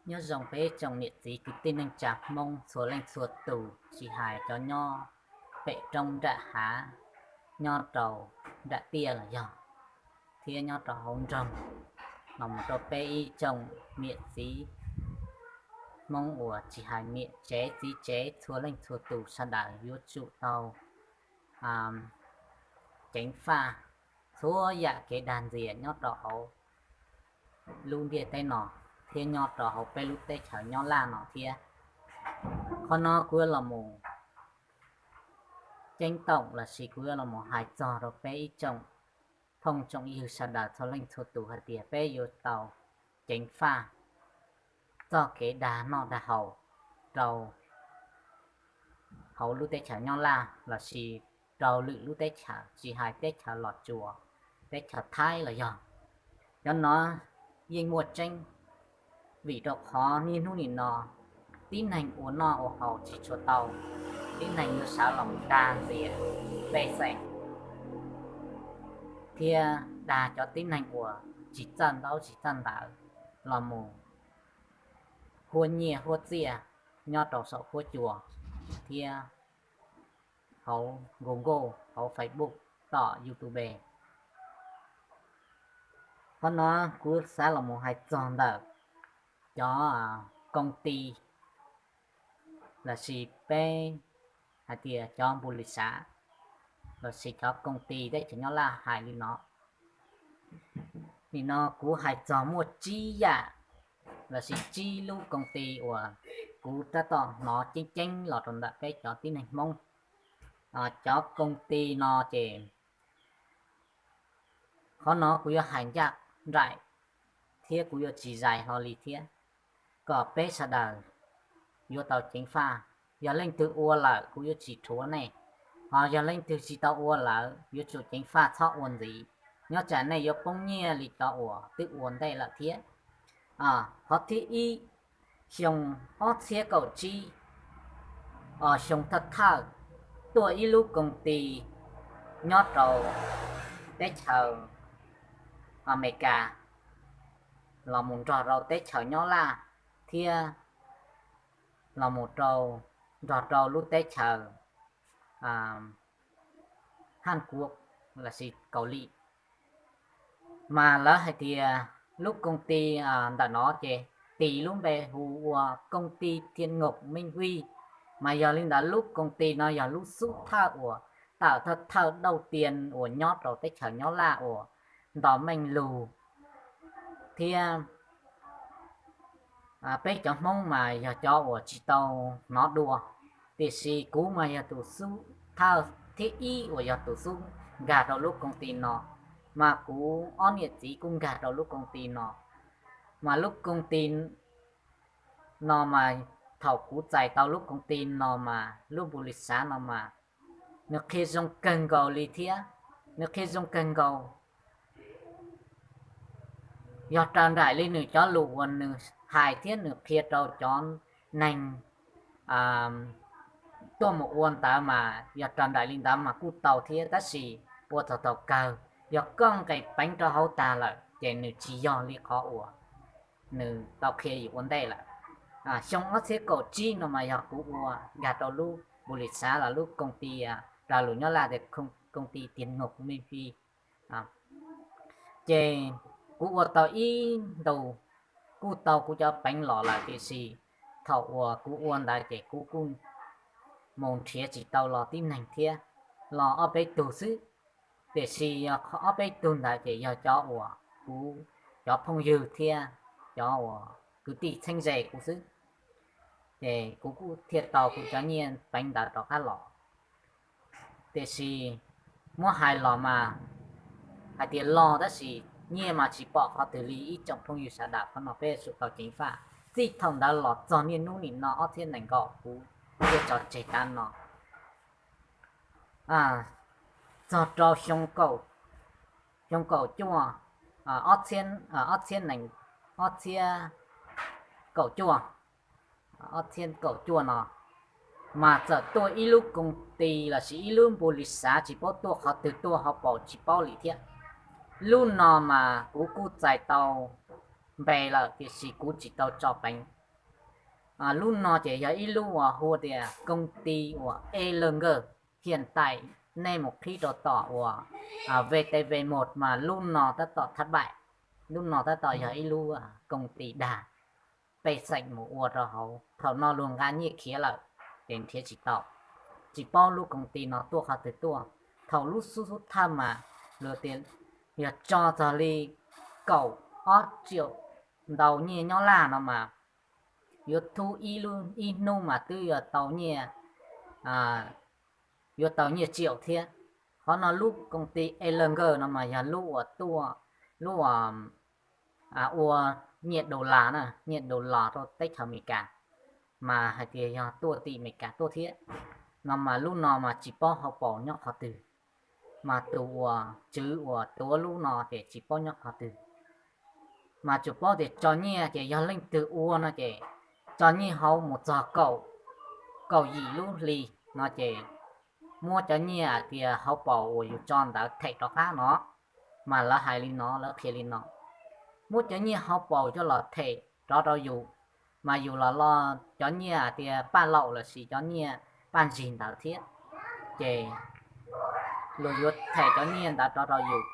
Nyob zoo peb tsoom niam txiv kwv tij neej tsa Hmoob txhua leej txhua tus, tsis hais cov nyob pem roob nram hav, nyob rau nram tiaj los yog, thiab nyob rau hauv nroog, los mus rau peb ib tsoom niam txiv Hmoob uas tsis hais niam tsev txiv tsev txhua leej txhua tus sawv daws yuav tsum tau ceev faj txhua yam kev dag ntxias nyob rau hauv lub ntiaj teb no, thiab nyob rau hauv peb lub teb chaws nyob Laj no thiab. Qhov no kuv yuav los mus ceeb toom lossis kuv yuav los mus hais txog rau peb ib tsoom phooj tsoom ywg sawv daws txhua leej txhua tus hais tias peb yuav tau ceev faj txoj kev dag noj dag haus rau hauv lub teb chaws nyob Laj lossis rau lwm lub teb chaws, tsis hais teb chaws Los Tsuas, teb chaws Thaib los yog. Cov no yeej muaj tseeb, vim rau qhov niaj hnub nim no tib neeg ua noj ua haus tsis tshua tau, tib neeg yuav sawv los dag ntxias pej xeem thiab dag cov tib neeg uas tsis txawj ntaub tsis txawj ntawv los mus huab nyiaj huab txiaj nyob rau saum huab cua thiab hauv Google, hauv Facebook, tom YouTube. Qhov no kuv xav los mus hais txog ntawm cov koom ti lossis peb hais tias cov npu li sav lossis cov koom ti teb chaws nyob Laj hais li no. Nim no kuv hais txog muaj tsib yam lossis tsib lub koom ti uas kuv tab tom hnov ceeb ceeb los rau ntawm peb cov tib neeg Hmoob. Cov koom ti no ces qhov no kuv yuav hais ncaj nraim thiab kuv yuav tsis zais hlo li thiab, kom peb sawv daws yuav tau ceev faj. Yog leej twg ua lawm kuv yuav tsis rhuav nej, ho yog leej twg tsis tau ua lawm yuav tsum ceev faj txhob ua ntxiv. Nyob tsam nej yuav poob nyiaj li cov uas twb ua ntej lawm thiab. Qhov thib ib, xyoo ob txhiab kaum tsib, xyoo thawj thawj, tuaj ib lub koom ti nyob rau teb chaws Amelikas los mus nrog rau teb chaws nyob Laj thiab los mus rau, nrog rau lub teb chaws Haj Kuab lossis Kaus Lim. Mas lawv hais tias lub koom ti ntawm no ces tis lub npe hu ua koom ti Thiaj Ngok Meej Vij. Mas yog li ntawd lub koom ti no yog lub xub thawj uas tawm thawj thawj dauj tias uas nyob rau teb chaws nyob Laj uas nto meej lug thiab peb cov Hmoob mas yog cov uas tsis tau hnov dua, tiam sis kuv mas yog tus xub thawj thib ib uas yog tus xub nkag rau lub koom ti no, mas kuv ob niam txiv kuj nkag rau lub koom ti no. Mas lub koom ti no mas thaum kuv txais tau lub koom ti no mas lub npu li sav no mas nws qhia zoo kawg nkaus li thiab, nws qhia zoo kawg nkaus. Yog raws nraim li nws cov lus uas nws hais thiab nws qhia rau cov neeg tuaj mus ua ntawd mas yog raws nraim li ntawd mas kuj tau thiab, tab sis ua txog thaum kawg yog koj nqes peev rau hauv tag lawm ces nws tsis yog li qhov uas nws tau qhia yus ua ntej lawm. Xyoo ob txhiab kaum tsib no mas yog kuv ua nkag rau lub npu li sav los lub koom ti, raws lus nyob Laj tias koom ti Thiaj Ngok Meej Vij. Ces kuv ua tau ib ntus kuj tau kuv cov peev los lawm, tiam sis thaum uas kuv ua ntawd ces kuv kuj mus nrhiav tsis tau los tib neeg thiab, los ob peb tug xwb. Tiam sis yog ob peb tug ntawd ces yog cov uas kuv cov phooj ywg thiab cov uas kwv tij txheeb ze kuv xwb, ces kuv kuj thiaj tau kuv cov nyiaj peev ntawd rov qab los. Tiam sis muab hais los mas hais tias los tab sis nyiaj mas tsis pom qhov twg li ib tsoom phooj ywg sawv daws, qhov no peb yuav tsum tau ceev faj. Txij thaum ntawd los txog niaj hnub nim no ob txhiab nees nkaum kuv thiaj tso tseg tav no. Txog rau xyoo kaum cuaj, ob txhiab, ob txhiab nees, ob txhiab kaum cuaj, ob txhiab kaum cuaj no mas txawm tuaj ib lub koom ti lossis ib lub npu li sav tsis paub tuaj qhov twg tuaj hauv paus tsis paub li thiab. Lub no mas kuv kuj txais tau npe lawm tiam sis kuv tsis tau tso peev. Lub no ces yog ib lub uas hu tias công ty uas Elenger, hiam taim nej mus qhib rau tom uas VTV một mas lub no tab tom thab baim, lub no tab tom yog ib lub công ty dag, pej xeem mus ua rau hauv. Thaum no luag nqa nyiaj khiav lawm ces nrhiav tsis tau, tsis paub lub công ty no tuaj qhov twg tuaj. Thaum lub xub xub thawj mas luag tias yog tso txog li kaum ob triệu ntau nyiaj nyob laj no mas yuav thub ib hnub mas twb yuav tau nyiaj, yuav tau nyiaj triệu thiab. Qhov no lub công ty Elenger no mas yog lub uas tuaj, lub ua nyiaj dollar na, nyiaj dollar rau teb chaws Amelikas, mas hais tias yog tuaj tim Amelikas tuaj thiab. No mas lub no mas tsis paub hauv paus nyob qhov twg, mas tus uas tswv uas tuav lub no ces tsis paub nyob qhov twg, mas tsuas paub tias tso nyiaj ces yog leej twg ua no ces tso nyiaj hauv mus txog kaum, kaum yim lub hli no ces muab cov nyiaj hais tias hauv paus uas yus tso ntawd them rov qab no. Mas lawv hais li no, lawv qhia li no, muab cov nyiaj hauv paus coj los them rov rau yus, mas yus los lo cov nyiaj hais tias paj laum lossis cov nyiaj paj ntsig ntawd thiab, ces luag yuav them cov nyiaj ntawd rov rau yus,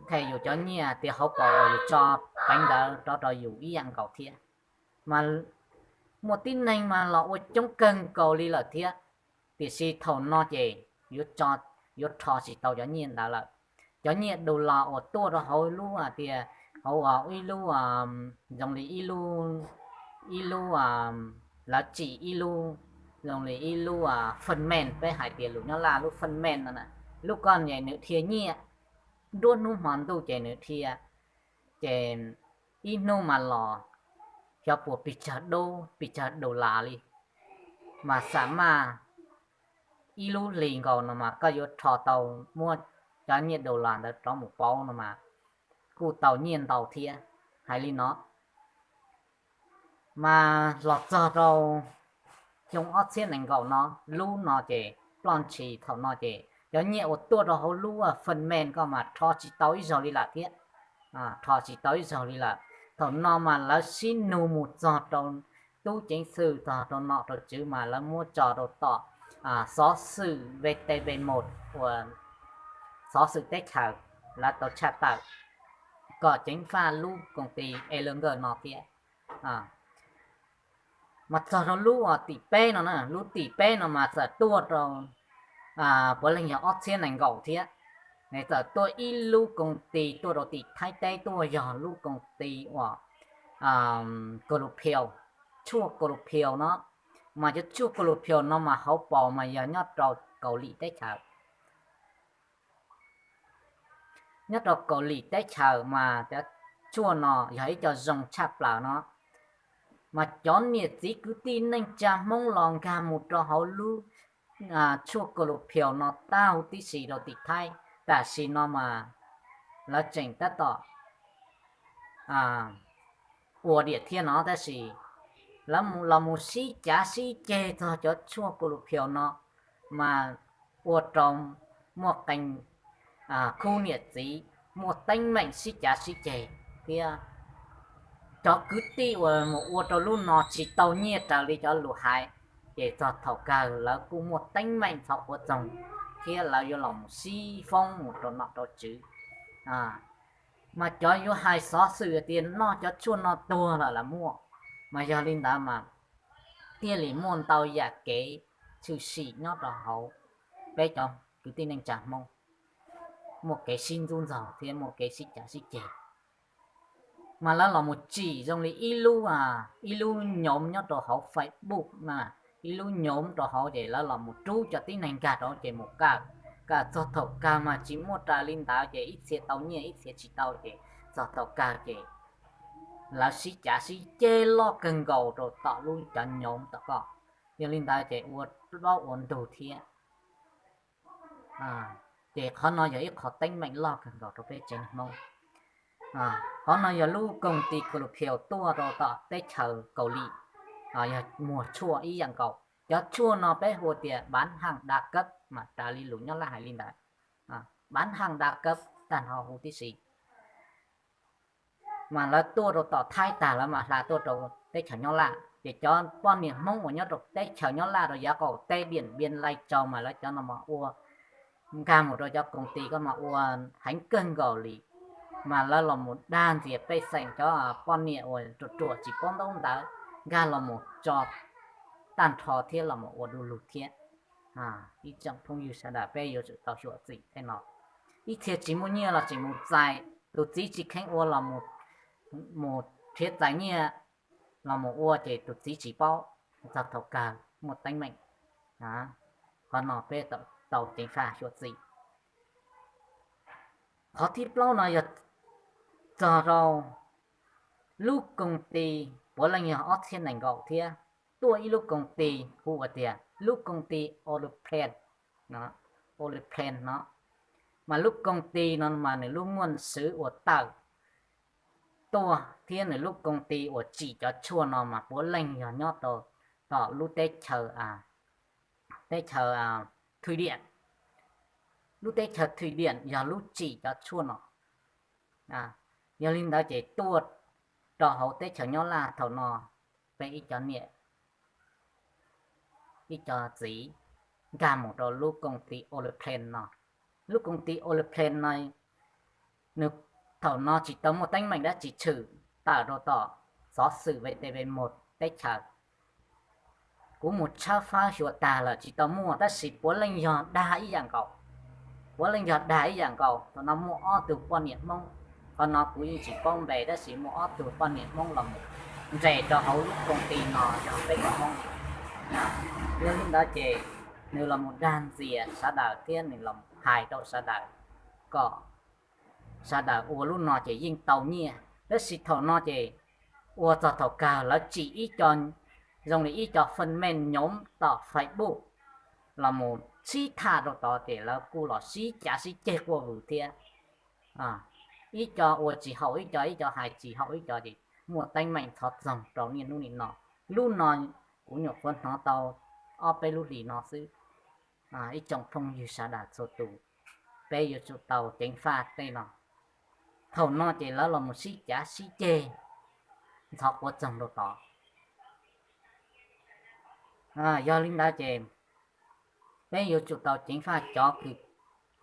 them yus cov nyiaj tias hauv paus uas yus tso peev ntawd rov rau yus ib yam nkaus thiab. Mas muaj tib neeg mas los ua coob kawg nkaus li lawm thiab, tiam sis thaum no ces yuav tso, yuav rho tsis tau cov nyiaj ntawd lawm. Cov nyiaj dollar uas tuaj rau hauv lub hais tias hauv ib lub, zoo li ib lub, ib lub, lawv tsim ib lub, zoo li ib lub phần mềm, peb hais tias lus nyob laj lub phần mềm no, lub koj nyem nws dhia nyiaj, nruab hnub hmo ntuj ces nws dhia, ces ib hnub mas los xyov puas pes tsawg, pes tsawg dollar li, mas xam maj ib lub hlis nkaus no mas koj yuav rho tau, muab cov nyiaj dollar ntawd rov mus pauv no mas kuj tau nyiaj ntau thiab. Hais li no, mas los txog rau xyoo ob txhiab nees nkaum no, lub no ces ploj ntshis. Thaum no ces cov nyiaj uas tuaj rau hauv lub phần mềm ko mas rho tsis tau ib zaug li lawm thiab, rho tsis tau ib zaug li lawm. Thaum no mas lawv sib nug mus txog rau tub ceev xwm, txog rau nom rau tswv mas lawv muab tso rau tom xov xwm VTV một uas xov xwm teb chaws lawv tau tshaj tawm kom ceev faj lub công ty Elenger no thiab. Mas txog rau lub tim peb no, lub tim peb no mas txawm tuaj rau, puav leej yog ob txhiab nees nkaum thiab, txawm tuaj ib lub công ty tuaj rau tim Thaib teb tuaj, yog lub công ty uas kos lus phias, tshuaj kos lus phias no. Mas cov tshuaj kos lus phias no mas hauv paus mas yog nyob rau Kaus Lim teb chaws. Nyob rau Kaus Lim teb chaws mas cov tshuaj no yog ib co zoo tshaj plaws no. Mas cov niam txiv kwv tij neej tsa Hmoob los nkag mus rau hauv lub tshuaj kos lus phias no tau tib si rau tim Thaib. Tam sim no mas lawv tseem tab tom ua diam thiab no, tab sis lawv los mus sib cav sib ceg txog cov tshuaj kos lus phias no mas ua rau muaj qee khub niam txiv muaj teeb meem sib cav sib ceg thiab. Cov kwv tij uas mus ua rau lub no tsis tau nyiaj raws li cov lus hais, ces txog thaum kawg lawv kuj muaj teeb meem txhov quav txoog thiab lawv yuav los mus sib foob mus rau nom rau tswv. Mas cov yuav hais xov xwm tias noj cov tshuaj no tuag lawm los muaj. Mas yog li ntawd mas thiaj li muaj ntau yam kev tshwm sim nyob rau hauv peb cov kwv tij neej tsa Hmoob, muaj kev sib ntxub ntxaug thiab muaj kev sib cav sib ceg. Mas lawv los mus tsim zoo li ib lub, ib lub nhóm nyob rau hauv Facebook na, ib lub nhóm rau hauv ces lawv los mus rub cov tib neeg nkag rau ces mus kawm, kawm txog thaum kawg mas tsis muaj raws li ntawd ces ib txhia tau nyiaj ib txhia tsis tau ces txog thaum kawg ces lawv sib cav sib ceg loj kawg nkaus rau tom lub cov nhóm tom ko. Yog li ntawd ces ua plaub ua ntug thiab. Ces qhov no yog ib qho teeb meem loj kawg nkaus rau peb tsev neeg Hmoob. Qhov no yog lub công ty kos lus phias tuaj rau tom teb chaws Kaus Lim, yog muag tshuaj ib yam nkaus. Cov tshuaj no peb hu tias bán hàng đa cấp mas raws li lus nyob Laj hais li ntawd, bán hàng đa cấp tag nrho huv tib si. mas lawv tuaj rau tom Thaib tag lawv mam hla tuaj rau teb chaws Nyab Laj. Ces cov poj niam Hmoob uas nyob rau teb chaws Nyab Laj rau yav qaum teb Diam Npiam Lais Tsau mas lawv cov no mas ua nkag mus rau cov koom tij ko mas ua heev kawg nkaus li, mas lawv los mus dag ntxias pej xeem cov poj niam uas ruam ruam tsis paub ntaub ntawv, nkag los mus tso tag nrho thiab los mus ua du lug thiab. Ib tsoom phooj ywg sawv daws peb yuav tsum tau xyuam xim tej no. Ib txhia tsis muaj nyiaj los tseem mus txais, tus txiv tsis kheev ua los mus nrhiav txais nyiaj los mus ua ces tus txiv tsis paub, txog thaum kawg muaj teeb meem. Qhov no peb tau ceev faj xyuam xim. Qhov thib plaub no yog txog rau lub koom tij puav leej yog ob txhiab nees nkaum thiab, tuaj ib lub koom tij hu ua tias lub koom tij Oluplan, Oluplan no, mas lub koom tij no mas nws lub muaj xwv uas tawm tuaj thiab nws lub koom tij uas tsim cov tshuaj no mas puav leej yog nyob rau tom lub teb chaws, teb chaws Thwj Diam. Lub teb chaws Thwj Diam yog lub tsim cov tshuaj no. Yog li ntawd ces tuaj rau hauv teb chaws Nyab Laj thaum no, peb ib co niam ib co txiv nkag mus rau lub koom tij Oluplan no. Lub koom tij Oluplan no nws thaum no tsis tau muaj teeb meem dab tsi tshwm tawm rau tom xov xwm V T V một teb chaws. Kuv mus tshawb fawb xyuas tag lawm tsis tau muaj, tab sis puav leej yog dag ib yam nkaus, puav leej yog dag ib yam nkaus. Thaum no muaj ob tug poj niam Hmoob, qhov no kuv yeej tsis paub npe tab sis muaj ob tug poj niam Hmoob los mus nres rau hauv lub koom tij no yog peb cov Hmoob. Yog li ntawd ces nws los mus dag ntxias sawv daws thiab nws los hais rau sawv daws kom sawv daws ua lub no ces yeej tau nyiaj. Tab sis thaum no ces ua txog thaum kawg lawv tsim ib co, zoo li ib co phần mềm nhóm tom Facebook los mus sib tham rau tod ces lawv kuj los sib cav sib ceg quaj vwm thiab. Ib co ua tsis haum ib co, ib co hais tsis haum ib co ces muaj teeb meem txhov txoog rau niaj hnub nim no. Lub no kuv nyuam qhuav hnov tau ob peb lub hlis no xwb. Ib tsoom phooj ywg sawv daws txhua tus, peb yuav tsum tau ceev faj tej no. Thaum no ces lawv los mus sib cav sib ceg ntxhov quav txoog rau tod. Yog li ntawd ces peb yuav tsum tau ceev faj cov kws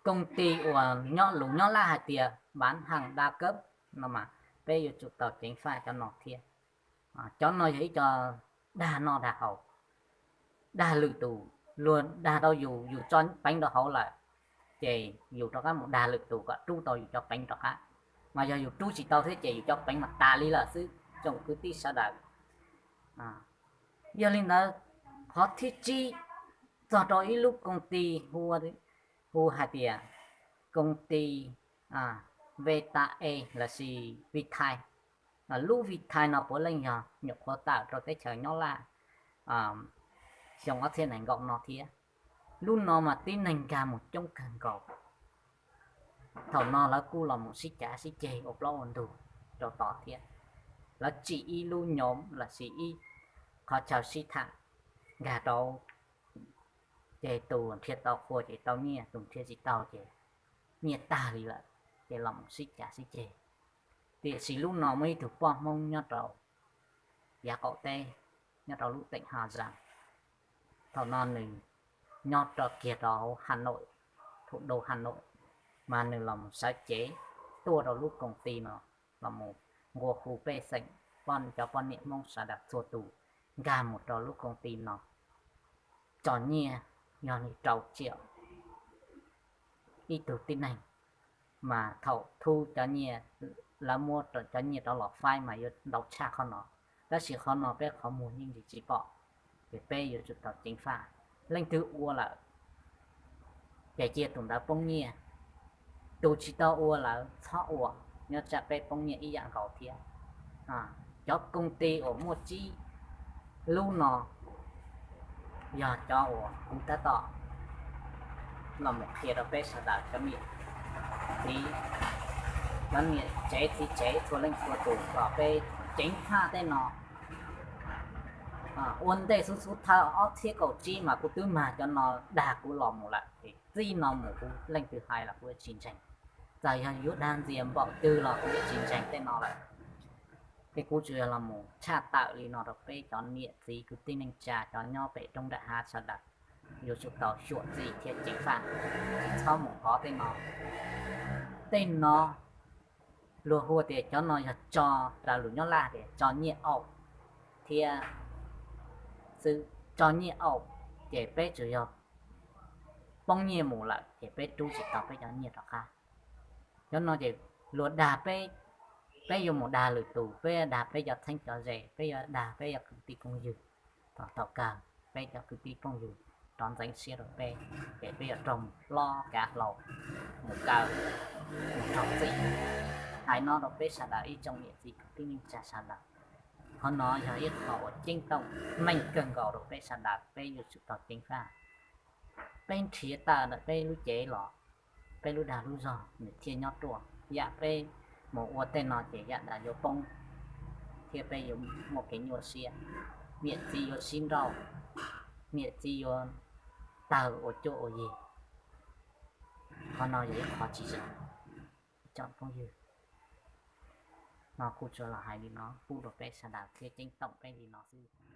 koom tij uas nyob lus Nyab Laj hais tias bán hàng đa cấp no mas peb yuav tsum tau ceev faj cov no thiab. Cov no yog ib co dag noj dag haus, dag lwm tus, luag dag tau yus, yus tso peev rau hauv lawm, ces yus rov qab mus dag lwm tus kom rub tau yus cov peev rov qab. Mas yog yus rub tsis tau thiab ces yus cov peev mas tas li lawm xwb tsoom kwv tij sawv daws. Yog li ntawd, qhov thib tsib txog rau ib lub koom tij hu hais tias koom tij Vitae lossis Vithai. Lub Vithai no puav leej yog nyuam qhuav tawm rau teb chaws Nyab Laj xyoo ob txhiab nees nkaum no thiab. Lub no mas tib neeg nkag mus coob kawg nkaus. Thaum no lawv kuj los mus sib cav sib ceg ua plaub ua ntug rau tod thiab. Lawv tsim ib lub nhóm lossis ib qhov chaw sib tham nkag rau, ces tus nrhiav tau qhua ces tau nyiaj, tus nrhiav tsis tau ces nyiaj tag li lawm, ces los mus sib cav sib ceg. Tiam sis lub no muaj ib tug poj Hmoob nyob rau yav qaum teb, nyob rau lub teem Hà Giang. Thaum no nws nyob rau kiag rau hauv Hà Nội, thủ đô Hà Nội, mas nws los mus sawv cev tuaj rau lub koom tij no, los mus nqua hu pej xeem, cov poj niam Hmoob sawv daws txhua tus nkag mus rau lub koom tij no tso nyiaj, yog li rau tsiam ib tug tib neeg. Mas thaum thu cov nyiaj, lawv muab cov nyiaj rov los faib mas yuav ntau tshaj qhov no, tab sis qhov no peb qhov muag yeej tsis pom, ces peb yuav tsum tau ceev faj. Leej twg ua lawm ces cia tus ntawd poob nyiaj, tus tsis tau ua lawm txhob ua, nyob tsam peb poob nyiaj ib yam nkaus thiab. Cov koom tij uas muaj tsib lub no yog cov uas kuv tab tom los mus qhia rau peb sawv daws cov niam txiv, cov niam tsev txiv tsev txhua leej txhua tus kom peb ceev faj tej no. Ua ntej xub xub thawj ob txhiab kaum tsib mas kuv twb mag cov no dag kuv los mus lawm, ces txij no mus kuv leej twg hais los kuv tsis ntseeg. Txawm yog yuav dag ntxias npaum twg los kuv tsis ntseeg tej no lawm. Es kuv tsuas yog los mus tshaj tawm li no rau peb cov niam txiv kwv tij neej tsa cov nyob pem roob nram hav sawv daws, yuav tsum tau xyuam xim thiab ceev faj, tsis txhob mus kov tej no. Tej no luag hu tias cov no yog tso, raws lus nyob Laj tias tso nyiaj aum thiab xwb. Tso nyiaj aum ces peb tsuas yog poob nyiaj mus lawm ces peb rub tsis tau peb cov nyiaj rov qab. Cov no ces luag dag peb, peb yuav mus dag lwm tus, peb yuav dag peb cov txheeb cov ze, peb yuav dag peb cov kwv tij phooj ywg. Thaum kawg peb cov kwv tij phooj ywg rov ntxeev siab rau peb, ces peb yuav raug mus hlob kav hlau, mus kaw, mus raug txim. Hais no rau peb sawv daws ib tsoom niam txiv kwv tij neej tsa sawv daws, qhov no yog ib qho uas ceeb toom meej kawg nkaus rau peb sawv daws, peb yuav tsum tau ceev faj. Peb nrhiav tawm ntawm peb lub cev los, peb lub dag lub zog nws thiaj nyob ruaj. Yam peb mus ua tej no ces yam ntawd yuav poob, thiab peb yuav muaj kev nyuaj siab, niam txiv yuav sib nrauj, niam txiv yuav tawg ua cuab ua yig. Qhov no yog ib qho tsis zoo. Ib tsoom phooj ywg, no kuv tsuas los hais li no pub rau peb sawv daws thiab ceeb toom peb li no xwb.